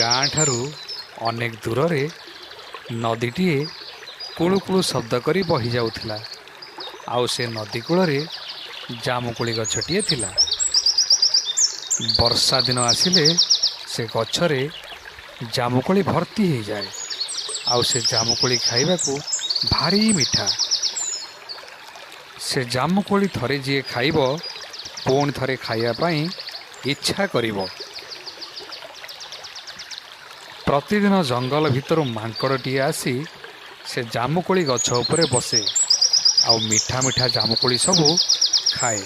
ଗାଁ ଠାରୁ ଅନେକ ଦୂରରେ ନଦୀଟିଏ କୁଳୁ କୁଳୁ ଶବ୍ଦ କରି ବହିଯାଉଥିଲା। ଆଉ ସେ ନଦୀ କୂଳରେ ଜାମୁକୋଳି ଗଛଟିଏ ଥିଲା। ବର୍ଷା ଦିନ ଆସିଲେ ସେ ଗଛରେ ଜାମୁକୋଳି ଭର୍ତ୍ତି ହେଇଯାଏ, ଆଉ ସେ ଜାମୁକୋଳି ଖାଇବାକୁ ଭାରି ମିଠା। ସେ ଜାମୁକୋଳି ଥରେ ଯିଏ ଖାଇବ, ପୁଣି ଥରେ ଖାଇବା ପାଇଁ ଇଚ୍ଛା କରିବ। ପ୍ରତିଦିନ ଜଙ୍ଗଲ ଭିତରୁ ମାଙ୍କଡ଼ଟିଏ ଆସି ସେ ଜାମୁକୋଳି ଗଛ ଉପରେ ବସେ ଆଉ ମିଠା ମିଠା ଜାମୁକୋଳି ସବୁ ଖାଏ।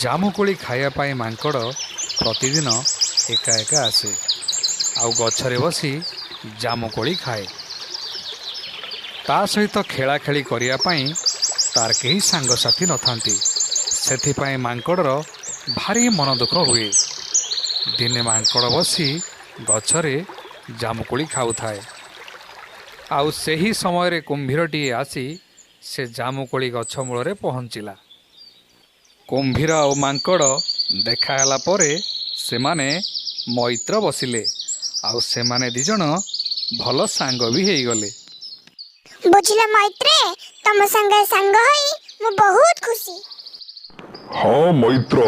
ଜାମୁକୋଳି ଖାଇବା ପାଇଁ ମାଙ୍କଡ଼ ପ୍ରତିଦିନ ଏକା ଏକା ଆସେ ଆଉ ଗଛରେ ବସି ଜାମୁକୋଳି ଖାଏ। ତା ସହିତ ଖେଳାଖେଳି କରିବା ପାଇଁ ତାର କେହି ସାଙ୍ଗସାଥି ନଥାନ୍ତି। ସେଥିପାଇଁ ମାଙ୍କଡ଼ର ଭାରି ମନ ଦୁଃଖ ହୁଏ। ଦିନେ ମାଙ୍କଡ଼ ବସି ଗଛରେ ଜାମୁକୋଳି ଖାଉଥାଏ, ଆଉ ସେହି ସମୟରେ କୁମ୍ଭୀରଟିଏ ଆସି ସେ ଜାମୁକୋଳି ଗଛ ମୂଳରେ ପହଞ୍ଚିଲା। କୁମ୍ଭୀର ଆଉ ମାଙ୍କଡ଼ ଦେଖାହେଲା ପରେ ସେମାନେ ମୈତ୍ର ବସିଲେ, ଆଉ ସେମାନେ ଦୁଇଜଣ ଭଲ ସାଙ୍ଗ ବି ହେଇଗଲେ। ବୁଝିଲ ମୈତ୍ରେ, ତମ ସାଙ୍ଗରେ ସାଙ୍ଗ ହୋଇ ମୁଁ ବହୁତ ଖୁସି। ହଁ ମୈତ୍ର,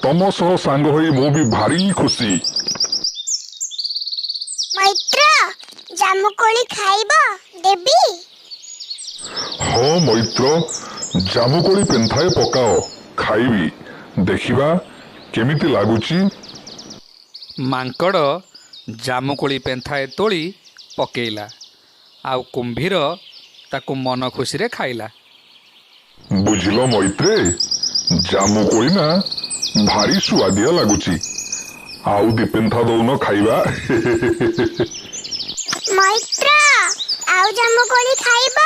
ତମ ସହ ସାଙ୍ଗ ହୋଇ ମୁଁ ବି ଭାରି ଖୁସି। ମୈତ୍ର, ଜାମୁକୋଳି ଖାଇବ ଦେବି? ହଁ ମୈତ୍ର, ଜାମୁକୋଳି ପେନ୍ଥାଏ ପକାଅ, ଖାଇବି, ଦେଖିବା କେମିତି ଲାଗୁଛି। ମାଙ୍କଡ଼ ଜାମୁକୋଳି ପେନ୍ଥାଏ ତୋଳି ପକେଇଲା, ଆଉ କୁମ୍ଭୀର ତାକୁ ମନ ଖୁସିରେ ଖାଇଲା। ବୁଝିଲ ମୈତ୍ରେ, ଜାମୁକୋଳି ନା ଭାରି ସୁଆଦିଆ ଲାଗୁଛି। ଆଉ ଦି ପେନ୍ଥା ଦଉନ ଖାଇବା। ମୈତ୍ର, ଆଉ ଜାମୁକୋଳି ଖାଇବ?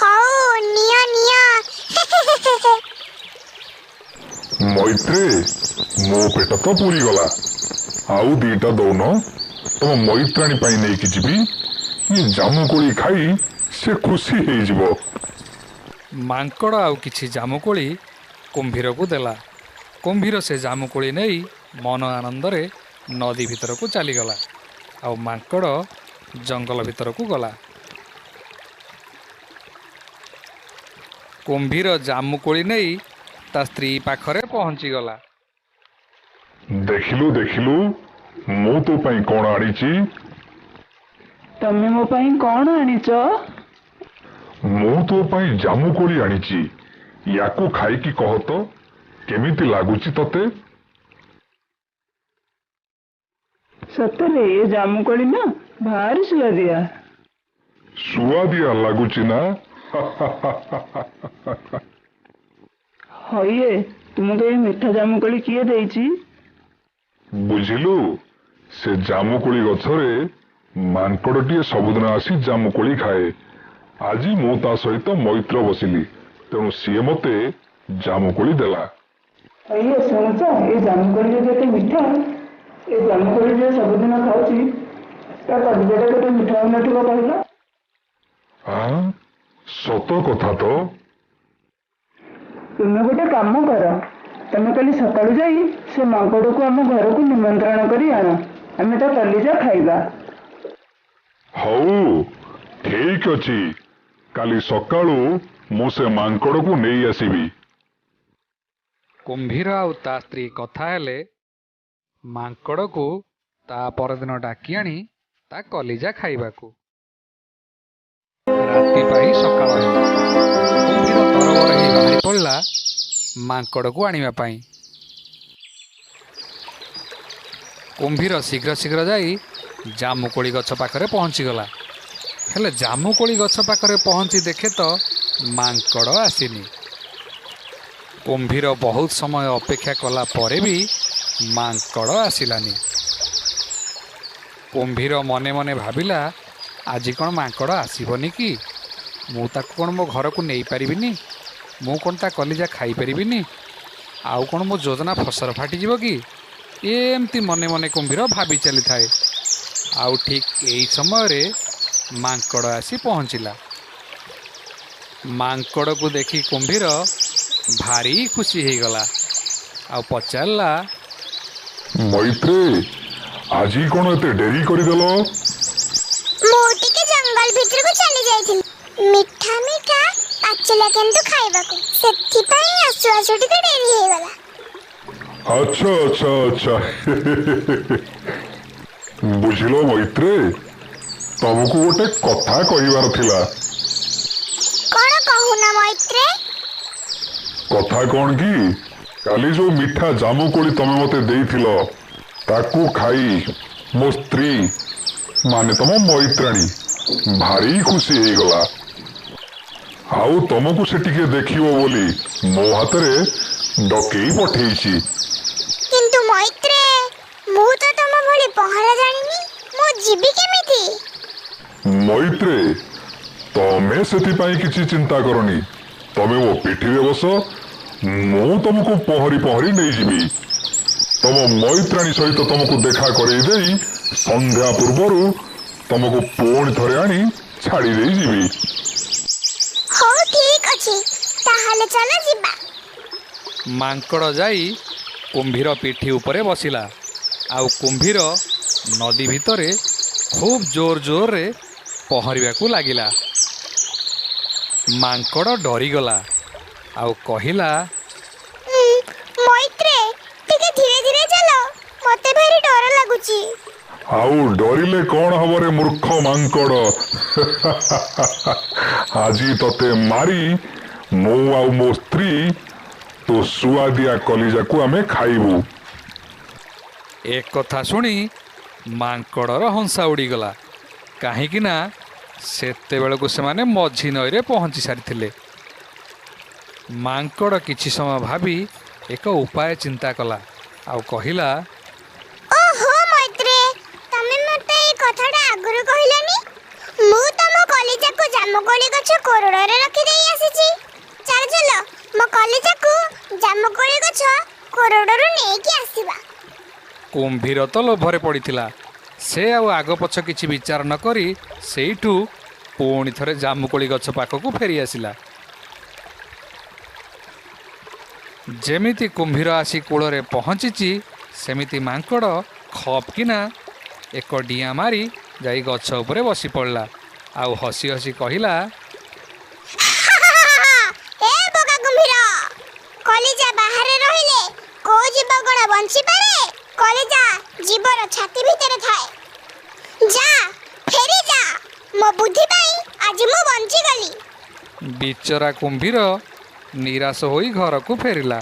ହଉ ନିଅ ନିଅ। ମୈତ୍ରେ, ମୋ ପେଟ ତ ପୁରିଗଲା, ଆଉ ଦିଟା ଦଉନ, ତମ ମୈତ୍ରାଣୀ ପାଇଁ ନେଇକି ଯିବି। ଇଏ ଜାମୁକୋଳି ଖାଇ ସେ ଖୁସି ହେଇଯିବ। ମାଙ୍କଡ଼ ଆଉ କିଛି ଜାମୁକୋଳି କୁମ୍ଭୀରକୁ ଦେଲା। କୁମ୍ଭୀର ସେ ଜାମୁକୋଳି ନେଇ ମନ ଆନନ୍ଦରେ ନଦୀ ଭିତରକୁ ଚାଲିଗଲା, ଆଉ ମାଙ୍କଡ଼ ଜଙ୍ଗଲ ଭିତରକୁ ଗଲା। କୁମ୍ଭୀର ଜାମୁକୋଳି ନେଇ ତା ସ୍ତ୍ରୀ ପାଖରେ ପହଞ୍ଚିଗଲା। ଦେଖିଲୁ ଦେଖିଲୁ, ମୁଁ ତୋ ପାଇଁ କଣ ଆଣିଛି। ତମେ ମୋ ପାଇଁ କଣ ଆଣିଛ? ମୁଁ ତୋ ପାଇଁ ଜାମୁକୋଳି ଆଣିଛି, ୟାକୁ ଖାଇକି କହ ତ କେମିତି ଲାଗୁଛି ତତେ। ସତରେ ଏ ଜାମୁକୋଳି ନା ଭାରି ସୁଆଦିଆ। ସୁଆଦିଆ ଲାଗୁଛି ନା? ହଇଏ, ତୁମକୁ ଏ ମିଠା ଜାମୁକୋଳି କିଏ ଦେଇଛି? ବୁଝିଲୁ, ସେ ଜାମୁକୋଳି ଗଛରେ ମାଙ୍କଡ଼ଟିଏ ସବୁଦିନ ଆସି ଜାମୁକୋଳି ଖାଏ। ଆଜି ମୁଁ ତା ସହିତ ମୈତ୍ର ବସିଲି, ତେଣୁ ସିଏ ମତେ ଜାମୁକୋଳି ଦେଲା। ହଇଏ ଶୁଣୁଛ, ଏ ଜାମୁକୋଳି ଯଦି ଏତେ ମିଠା, ଏ ଜାମୁକୋଳି ଯିଏ ସବୁଦିନ ଖାଉଛି ତା କଲିଜାଟା କେତେ ମିଠା ହଉନଥିବ କହିଲ? ଆଁ, ସତ କଥା ତ। ତୁମେ ଗୋଟେ କାମ କର, ତମେ କାଲି ସକାଳୁ ଯାଇ ସେ ମାଙ୍କଡ଼କୁ ଆମ ଘରକୁ ନିମନ୍ତ୍ରଣ କରି ଆଣ, ଆମେ ତା କଲିଜା ଖାଇବା। ହଉ ଠିକ ଅଛି, କାଲି ସକାଳୁ ମୁଁ ସେ ମାଙ୍କଡ଼କୁ ନେଇ ଆସିବି। କୁମ୍ଭୀର ଆଉ ତା ସ୍ତ୍ରୀ କଥା ହେଲେ ମାଙ୍କଡ଼କୁ ତା ପରଦିନ ଡାକି ଆଣି ତା କଲିଜା ଖାଇବାକୁ। ରାତି ପାହି ସକାଳ ହେଲା। କୁମ୍ଭୀର ତରବର ହେଇ ବାହାରି ପଡ଼ିଲା ମାଙ୍କଡ଼କୁ ଆଣିବା ପାଇଁ। କୁମ୍ଭୀର ଶୀଘ୍ର ଶୀଘ୍ର ଯାଇ ଜାମୁକୋଳି ଗଛ ପାଖରେ ପହଞ୍ଚିଗଲା। ହେଲେ ଜାମୁକୋଳି ଗଛ ପାଖରେ ପହଞ୍ଚି ଦେଖେ ତ ମାଙ୍କଡ଼ ଆସିନି। କୁମ୍ଭୀର ବହୁତ ସମୟ ଅପେକ୍ଷା କଲା ପରେ ବି ମାଙ୍କଡ଼ ଆସିଲାନି। କୁମ୍ଭୀର ମନେ ମନେ ଭାବିଲା, ଆଜି କ'ଣ ମାଙ୍କଡ଼ ଆସିବନି କି? ମୁଁ ତାକୁ କ'ଣ ମୋ ଘରକୁ ନେଇପାରିବିନି? ମୁଁ କ'ଣ ତା କଲିଜା ଖାଇପାରିବିନି? ଆଉ କ'ଣ ମୋ ଯୋଜନା ଫସର ଫାଟିଯିବ କି? ଏମିତି ମନେ ମନେ କୁମ୍ଭୀର ଭାବି ଚାଲିଥାଏ। ଆଉ ଠିକ୍ ଏଇ ସମୟରେ ମାଙ୍କଡ଼ ଆସି ପହଞ୍ଚିଲା। ମାଙ୍କଡ଼କୁ ଦେଖି କୁମ୍ଭୀର ଭାରି ଖୁସି ହେଇଗଲା ଆଉ ପଚାରିଲା, ମୈତ୍ରୀ, ଆଜି କଣ ଏତେ ଡେରି କରିଦେଲ? ମୁଁ ଟିକେ ଜଙ୍ଗଲ ଭିତରକୁ ଚାଲି ଯାଇଥିଲି, ମିଠା ମିଠା ପାଚିଲା କିନ୍ତୁ ଖାଇବାକୁ, ସେଥିପାଇଁ ଆସୁ ଆସୁ ଟିକେ ଡେରି ହେଇଗଲା। ଆଚ୍ଛା ଆଚ୍ଛା ଆଚ୍ଛା, ବୁଝିଲ ମୈତ୍ରେ, ତମକୁ ଗୋଟେ କଥା କହିବାର ଥିଲା। କଣ କହୁନ ମୈତ୍ରେ? କଥା କଣ କି, କାଲି ଯୋଉ ମିଠା ଜାମୁକୋଳି ତମେ ମତେ ଦେଇଥିଲ, ତାକୁ ଖାଇ ମୋ ସ୍ତ୍ରୀ ମାନେ ତମ ମୈତ୍ରାଣୀ ଭାରି ଖୁସି ହେଇଗଲା। ଆଉ ତମକୁ ସେ ଟିକେ ଦେଖିବ ବୋଲି ମୋ ହାତରେ ଡକେଇ ପଠେଇଛି। କିନ୍ତୁ ମୈତ୍ରେ, ମୁଁ ତ ତମ ଭଳି ପହଁରା ଜାଣିନି, ମୁଁ ଯିବି କେମିତି? ମୈତ୍ରେ, ତମେ ସେଥିପାଇଁ କିଛି ଚିନ୍ତା କରନି। ତମେ ମୋ ପିଠିରେ ବସ, ମୁଁ ତମକୁ ପହଁରି ପହଁରି ନେଇଯିବି। ତମ ମୈତ୍ରାଣୀ ସହିତ ତମକୁ ଦେଖା କରେଇ ଦେଇ ସନ୍ଧ୍ୟା ପୂର୍ବରୁ ତମକୁ ପୁଣି ଥରେ ଆଣି ଛାଡ଼ି ଦେଇ ଯିବି। ହଉ ଠିକ ଅଛି, ତାହେଲେ ଚାଲ ଯିବା। ମାଙ୍କଡ଼ ଯାଇ କୁମ୍ଭୀର ପିଠି ଉପରେ ବସିଲା, ଆଉ କୁମ୍ଭୀର ନଦୀ ଭିତରେ ଖୁବ୍ ଜୋର ଜୋରରେ ପହଁରିବାକୁ ଲାଗିଲା। ମାଙ୍କଡ଼ ଡରିଗଲା ଆଉ କହିଲା, ମୈତ୍ରେ, ଟିକେ ଧୀରେ ଧୀରେ ଚାଲ, ମତେ ଭାରି ଡର ଲାଗୁଛି। ଆଉ ଡରିଲେ କଣ ହବ ରେ ମୂର୍ଖ ମାଙ୍କଡ଼? ଆଜି ତତେ ମାରି ମୁଁ ଆଉ ମୋ ସ୍ତ୍ରୀ ତୋ ସୁଆଦିଆ କଲିଜାକୁ ଆମେ ଖାଇବୁ। ଏକଥା ଶୁଣି ମାଙ୍କଡ଼ର ହଂସା ଉଡ଼ିଗଲା, କାହିଁକି ନା ସେତେବେଳକୁ ସେମାନେ ମଝି ନଈରେ ପହଞ୍ଚି ସାରିଥିଲେ। ମାଙ୍କଡ଼ କିଛି ସମୟ ଭାବି ଏକ ଉପାୟ ଚିନ୍ତା କଲା ଆଉ କହିଲା, ଓହୋ ମୈତ୍ରେ, ତମେ ମତେ ଏଇ କଥାଟା ଆଗରୁ କହିଲନି। ମୁଁ ତମ କଲିଜାକୁ ଜାମୁକୋଳି ଗଛ କୋରଡ଼ରେ ରଖିଦେଇ ଆସିଛି। ଚାଲ ଚାଲ, ମୋ କଲିଜାକୁ ଜାମୁକୋଳି ଗଛ କୋରଡ଼ରୁ ନେଇକି ଆସିବା। କୁମ୍ଭୀର ତ ଲୋଭରେ ପଡ଼ିଥିଲା। ସେ ଆଉ ଆଗ ପଛ କିଛି ବିଚାର ନ କରି ସେଇଠୁ ପୁଣି ଥରେ ଜାମୁକୋଳି ଗଛ ପାଖକୁ ଫେରି ଆସିଲା। ଯେମିତି କୁମ୍ଭୀର ଆସି କୂଳରେ ପହଞ୍ଚିଛି, ସେମିତି ମାଙ୍କଡ଼ ଖପ୍ କିନା ଏକ ଡିଆଁ ମାରି ଯାଇ ଗଛ ଉପରେ ବସି ପଡ଼ିଲା ଆଉ ହସି ହସି କହିଲା, ଏ ବୋକା କୁମ୍ଭୀର, କଲିଜା ବାହାରେ ରହିଲେ କୋଉ ଜୀବ କଣ ବଞ୍ଚିପାରେ? କଲିଜା ଜୀବର ଛାତି ଭିତରେ ଥାଏ। ଯା, ଫେରି ଯା, ମୋ ବୁଦ୍ଧି ପାଇଁ ଆଜି ମୁଁ ବଞ୍ଚିଗଲି। ବିଚରା କୁମ୍ଭୀର ନିରାଶ ହୋଇ ଘରକୁ ଫେରିଲା।